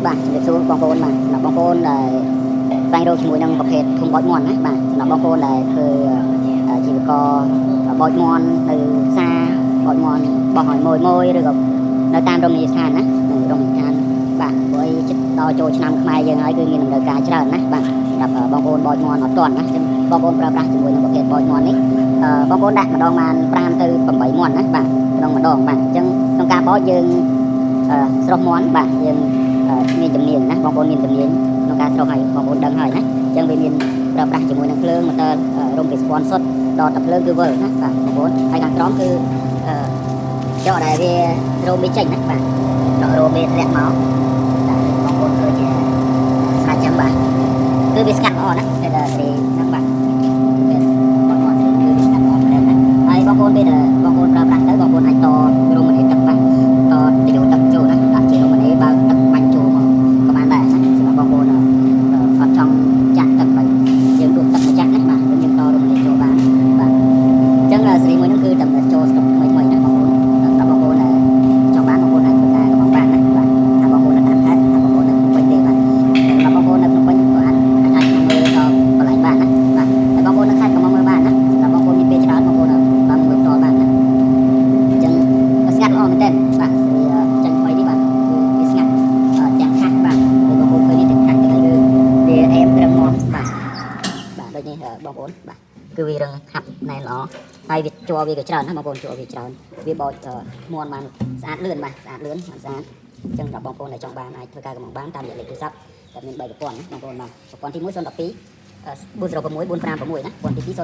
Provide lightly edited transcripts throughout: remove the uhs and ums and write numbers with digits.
បាទជំរាបសួរបងប្អូនបាទសម្រាប់បងប្អូនដែលស្វែងរកជាមួយនឹងប្រភេទធុងបោចមាន់ណាបាទសម្រាប់បងប្អូនដែលធ្វើអាជីវករបោចមាន់នៅផ្សារបោចមាន់បោះឲ្យមួយមួយឬក៏នៅតាមរមណីយដ្ឋានណានៅរមណីយដ្ឋានបាទព្រោះអីចិត្តដល់ចូលឆ្នាំខ្មែរយើងហើយគឺមានតម្រូវការច្រើនណាបាទសម្រាប់បងប្អូនបោចមាន់អត់ទាន់ណាអញ្ចឹងបងប្អូនប្រើប្រាស់ជាមួយនឹងប្រភេទបោចមាន់នេះអឺបងប្អូនដាក់ម្ដងបាន5ទៅ8មាន់ណាបាទក្នុងម្ដងបាទអញ្ចឹងក្នុងការបោចយើងអឺស្រុះមាន់បាទយើង មានជំនាញណាបងប្អូនមានជំនាញក្នុងការស្រុះហើយបងប្អូនដឹងហើយណាអញ្ចឹងវាមានប្រើប្រាស់ជាមួយនឹងភ្លើងម៉ូទ័ររំពីស្ពាន់សុទ្ធដល់តែភ្លើងគឺវិលណាបាទបងប្អូនហើយខាងក្រោមគឺអឺចកដែលវារោមវាចេញណាបាទដករោមវាធ្លាក់មកតែបងប្អូនឃើញជាស្រាច់ចឹងបាទគឺវាស្ងាត់ល្អណាស់តែដល់ទីហ្នឹងបាទវាបងប្អូនគឺវាស្ងាត់ល្អមែនណាហើយបងប្អូនពេលដែលបងប្អូនប្រើប្រាស់ទៅបងប្អូនអាចតរោមនេះទឹកបាទតទៅយកទឹកចូលណាដាក់ជារោមនេះបើកទឹកបាញ់ចូលមកក៏បានដែរណាសម្រាប់បងប្អូនអត់ចង់ចាក់ទឹកបាទយើងដួសទឹកមកចាក់ណាបាទយើងតរោមនេះចូលបានបាទអញ្ចឹងសេរីមួយហ្នឹងគឺតែចូលស្តុកថ្មីថ្មីណាបងប្អូនសម្រាប់បងប្អូនដែលចង់បានបងប្អូនអាចធ្វើការកំងបានណាបាទថាបងប្អូននៅតាមខេត្តថាបងប្អូននៅភ្នំពេញទេបាទសម្រាប់បងប្អូននៅភ្នំពេញក៏អាចអាចមកមើលដល់កន្លែងបានណាបាទហើយបងប្អូននៅខេត្តក៏មកមើលបានណាសម្រាប់បងប្អូនមានពេលច្រើនបងប្អូនបានមើលផ្ទាល់បានណាអញ្ចឹងស្ងាត់ល្អមែនទែនបាទសេរីចាញ់ថ្មីនេះបាទគឺវាស្ងាត់ទាំងខាស់បាទដូចបងប្អូនឃើញនេះទាំងខាស់ទាំងអីគឺវាអែមត្រឹមមាំបាទបាទដូចនេះបងប្អូនបាទគឺវារឹងហាប់ណែនល្អហើយវាជ័រវាក៏ច្រើនណាបងប្អូនជ័រវាច្រើនវាបោចមាន់បានស្អាតលឿនបាទស្អាតលឿនបានស្អាតអញ្ចឹងដល់បងប្អូនដែលចង់បានអាចធ្វើការកម្មង់បានតាមរយៈលេខទូរស័ព្ទដែលមាន3ប្រព័ន្ធណាបងប្អូនបាទប្រព័ន្ធទី1 012 406 456ណាប្រព័ន្ធទី2 016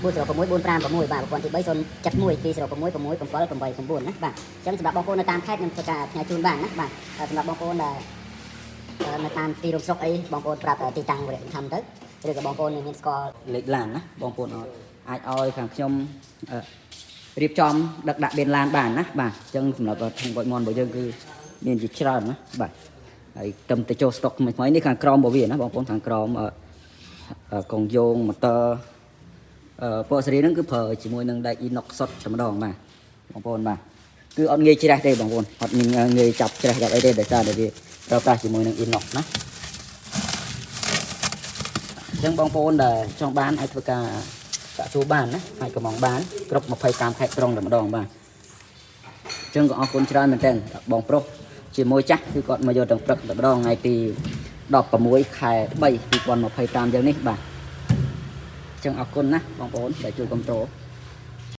406 456បាទប្រព័ន្ធទី3 071 206 6 7 8 9ណាបាទអញ្ចឹងសម្រាប់បងប្អូននៅតាមខេត្តនឹងធ្វើការផ្ញើជូនបានណាបាទសម្រាប់បងប្អូនដែលនៅតាមទីរួមស្រុកអីបងប្អូនប្រាប់ទីតាំងវរៈធម្មទៅឬក៏បងប្អូនមានស្គាល់ លេខឡានណាបងប្អូនអាចឲ្យខាងខ្ញុំអឺរៀបចំដឹកដាក់បេនឡានបានណាបាទអញ្ចឹងសម្រាប់ធុងបោចមាន់របស់យើងគឺមានជាច្រើនណាបាទហើយទំទៅចូលស្តុកថ្មីថ្មីនេះខាងក្រោមរបស់វាណាបងប្អូនខាងក្រោមអឺអឺកងយោងម៉ូទ័រអឺពណ៌សេរីហ្នឹងគឺប្រើជាមួយនឹងដែក inox សុទ្ធតែម្ដងបាទបងប្អូនបាទគឺអត់ងាយច្រេះទេបងប្អូនអត់មានងាយចាប់ច្រេះចាប់អីទេដោយសារតែវាប្រើប្រាស់ជាមួយនឹង inox ណា អញ្ចឹងបងប្អូនដែលចង់បានអាចធ្វើការសាកសួរបានណាអាចកម្មង់បានគ្រប់25ខេត្តក្រុងតែម្ដងបាទអញ្ចឹងក៏អរគុណច្រើនមែនទែនបងប្រុសជាមួយចាស់គឺគាត់មកយកទាំងព្រឹកតែម្ដងថ្ងៃទី16ខែ3 2025យ៉ាងនេះបាទអញ្ចឹងអរគុណណាស់បងប្អូនដែលជួយគ្រប់គ្រង។